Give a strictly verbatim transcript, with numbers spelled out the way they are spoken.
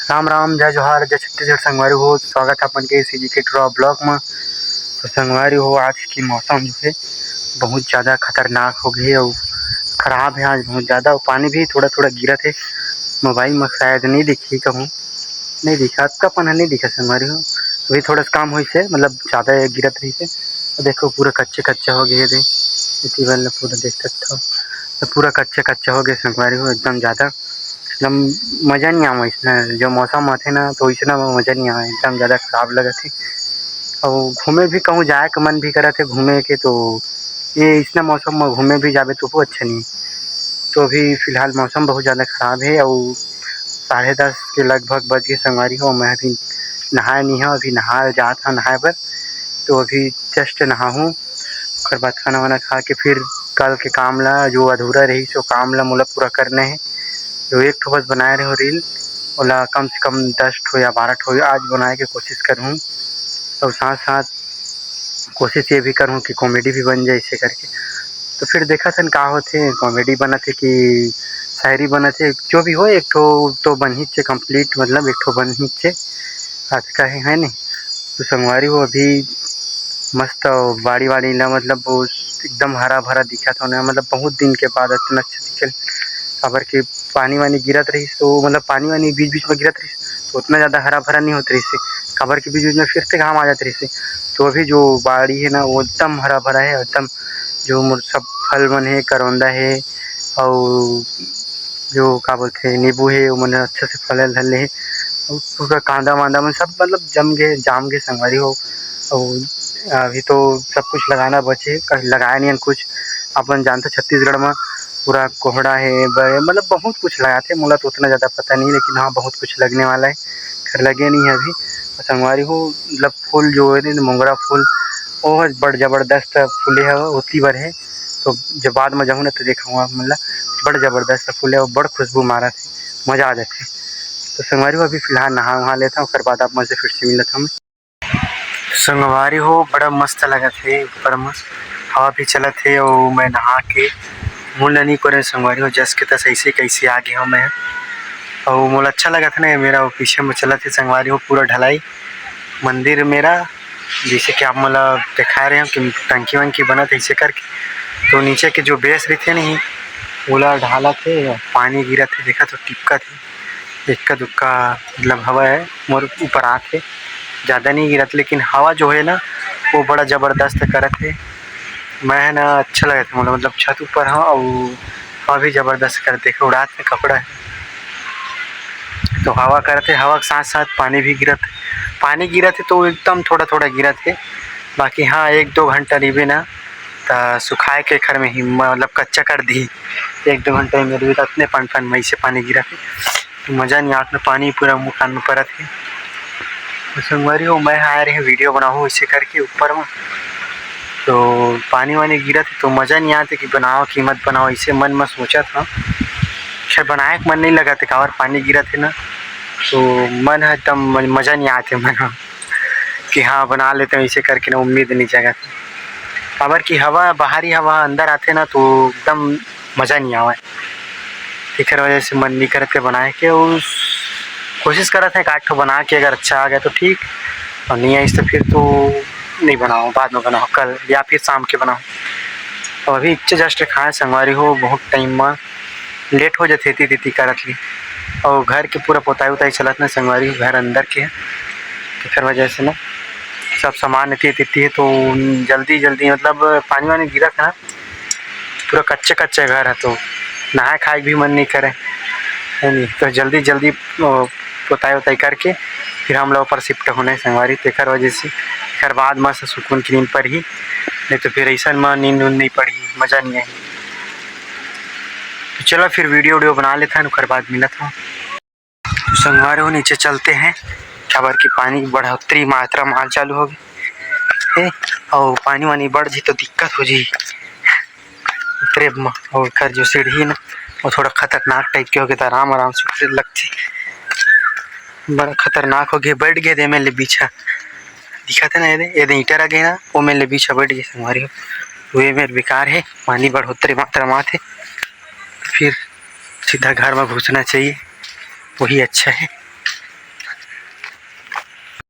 राम राम, जय जोहार, जय छत्तीसगढ़ संगवारी हो। स्वागत है अपन के CGK True Vlog में। तो संगवारी हो, आज की मौसम जो है बहुत ज़्यादा खतरनाक हो गई है और ख़राब है आज बहुत ज़्यादा। और पानी भी थोड़ा थोड़ा गिरत है। मोबाइल में शायद नहीं दिखी कहूँ, नहीं दिखा, आपका पन्हा नहीं दिखा संगवारी हो। अभी थोड़ा सा काम होइस हे, मतलब ज़्यादा गिरत रहिस हे। देखो पूरा कच्चे कच्चा हो गए थे, इसी वाला पूरा देख सकते हो। तो पूरा कच्चा कच्चा हो गया संगवारी हो, एकदम ज़्यादा, एकदम मज़ा नहीं आवा इसने। जो मौसम आथे ना, तो इसना में मज़ा नहीं आवा, एकदम ज़्यादा ख़राब लगत हे। और घूमे भी कहूँ जाए के मन भी करत हे घूमे के, तो ये इसना मौसम में घूमे भी जाबे तो वो अच्छा नहीं। तो अभी फिलहाल मौसम बहुत ज़्यादा ख़राब है और साढ़े दस के लगभग बज गए संगवारी हो। मैं अभी नहाए नहीं हूँ, अभी नहाए जात हूँ नहाए बर। तो अभी जस्ट नहाहूँ, ओकर बाद खाना वाना खा के फिर कल के काम ला, जो अधूरा रही सो काम ला मोला पूरा करना है। जो एक ठो बस बनाए रहे reel, ओला कम से कम दस ठो या बारह ठो आज बनाए के कोशिश करहूँ। और साथ साथ कोशिश ये भी करहूँ कि कॉमेडी भी बन जाए इसे करके। तो फिर देखत हन का होथे, कॉमेडी बनत हे कि शायरी बनत हे, जो भी हो एक ठो तो बनहिच हे complete, मतलब एक ठो बनहिच हे। आज का है, है नहीं? तो संगवारी हो अभी मस्त बाड़ी वाड़ी ला, मतलब वो एकदम हरा भरा दिखत होना, मतलब बहुत दिन के बाद इतना अच्छा दिखल। काबर कि पानी वानी गिरत रहिस तो, मतलब पानी वानी बीच बीच में गिरत रहिस तो उतना ज़्यादा हरा भरा नहीं होत रहिस हे। काबर कि बीच बीच में फिर से घाम आ जात रहिस हे। तो अभी जो बाड़ी है ना, वो एकदम हरा भरा है, एकदम जो मोर सब फल मन है, करौंदा है, और जो का बोलथे नींबू है, वो मन अच्छा से फल धर ले है। और पूरा कांदा वांदा मन सब मतलब जम गए, जाम गए संगवारी हो। और अभी तो सब कुछ लगाना बचे, लगाए नहीं कुछ। अपन जानते छत्तीसगढ़ में पूरा कोहड़ा है, ब-, मतलब बहुत कुछ लगाते, मोला तो उतना ज़्यादा पता नहीं, लेकिन हाँ बहुत कुछ लगने वाला है, खैर लगे नहीं है अभी। और संगवारी हो, मतलब फूल जो है ना, मोंगरा फूल, वो बड़ जबरदस्त फूले है, ओती बर है। तो जब बाद में जाहूँ ना तो देखाहूँ आप मन ला, बड़ जबरदस्त फूले, वो बड़ खुशबू मारत है, मज़ा आ जाथे। तो संगवारी हो, अभी फिलहाल नहा वहा लेता हूँ, ओकर बाद आप मन से फिर से मिलत हूँ। संगवारी हो, बड़ा मस्त लगत हे, ऊपर मस्त हवा भी चलत हे, अउ मैं नहा के मुंह ल नी कोरे संगवारी हो, जस के तस ऐसे कैसे आ गे हो मैं। अउ मोला अच्छा लगत हे ना, मेरा वो पीछे में चलत हे संगवारी हो, पूरा ढलाई मंदिर मेरा, जैसे कि आप मोला दिखा रहे हो कि टंकी वंकी बनत हे ऐसे करके, तो नीचे के जो बेस रहिथे नहीं, ओला ढालत हे, पानी गिरत हे, देखा तो टिपकत हे। इक्का दुक्का मतलब हवा है, मोर ऊपर आत हे, ज़्यादा नहीं गिरत, लेकिन हवा जो है ना, वो बड़ा ज़बरदस्त करत हे। मैं है ना, अच्छा लगत हे, मतलब, मतलब छत ऊपर हूँ, और हवा भी ज़बरदस्त करत हे, उड़ात हे कपड़ा है, तो हवा करत हे, हवा के साथ साथ पानी भी गिरत हे। पानी गिरत हे तो एकदम थोड़ा थोड़ा गिरत हे, बाकी हाँ, एक दो घंटा रिबे ना, त सुखाए के खर में ही, मतलब, कच्चा कर दी। एक दो घंटा में रिबे, अतने पन पन में से पानी गिरत हे। तो मजा नहीं आत ना, पानी पूरा मुंह कान में परत हे। तो संगवारी हो, मैं आए रहे वीडियो बनाहूँ इसे करके ऊपर में, तो पानी वानी गिरत हे तो मजा नहीं आते कि बनाओ कि मत बनाओ, इसे मन में सोचा था। खैर बनाए के मन नहीं लगा था, काबर पानी गिरत हे ना, तो मन है एकदम म-, मजा नहीं आते मन ह कि हाँ बना लेते हैं इसे करके ना, उम्मीद नहीं जगा था। काबर कि हवा, बाहरी हवा अंदर आते ना तो एकदम मजा नहीं आवे। तेखर वजह से मन नहीं करत हे बनाए के। उस कोशिश करत हे एक आध ठो बना के, अगर अच्छा आ गया तो ठीक, और नहीं आइस तो फिर तो नहीं बनाओ, बाद में बनाओ, कल या फिर शाम के बनाओ। तो अभी इच्छा जस्ट खाए संगवारी हो, बहुत टाइम में लेट हो जाते इतनी तिथि करत ली। और घर के पूरा पोताई उताई चलत ना संगवारी हो, घर अंदर के, तेखर वजह से ना सब सामान इतनी तिथि है, तो जल्दी जल्दी मतलब पानी वानी गिरत है ना, पूरा कच्चे कच्चे घर है, तो नहाए खाए के भी मन नहीं करे, है नहीं? तो जल्दी जल्दी, अ, पोताई उताई करके फिर हम लोग ऊपर शिफ्ट होने संगवारी, तेखर वजह से एकर बाद मस्त सुकून की नींद पड़ही, नहीं तो फिर ऐसा में नींद उंद नहीं पड़ही, मजा नहीं आई। तो चलो फिर वीडियो वीडियो बना लेता है, ओकर बाद मिलत हूँ। तो संगवारी हो, नीचे चलते हैं, काबर कि पानी बढ़ोतरी मात्रा में आना चालू हो गए हे, और पानी वानी बढ़ जी तो दिक्कत हो जी उतरे म। और एकर जो सीढ़ी ना, वो थोड़ा खतरनाक टाइप के हो गए, तो आराम आराम से उतरे लगती। बड़ा खतरनाक हो गए, बैठ गए दे में ले बीछा दिखत है ना, ये दे, ये दे ईंटा रगे ना, वो में ले बीछा बैठ गए संगवारी हो। तो ये मेरे बेकार है, पानी बढ़ोतरी मात्रा में आते, फिर सीधा घर में घुसना चाहिए, वही अच्छा है।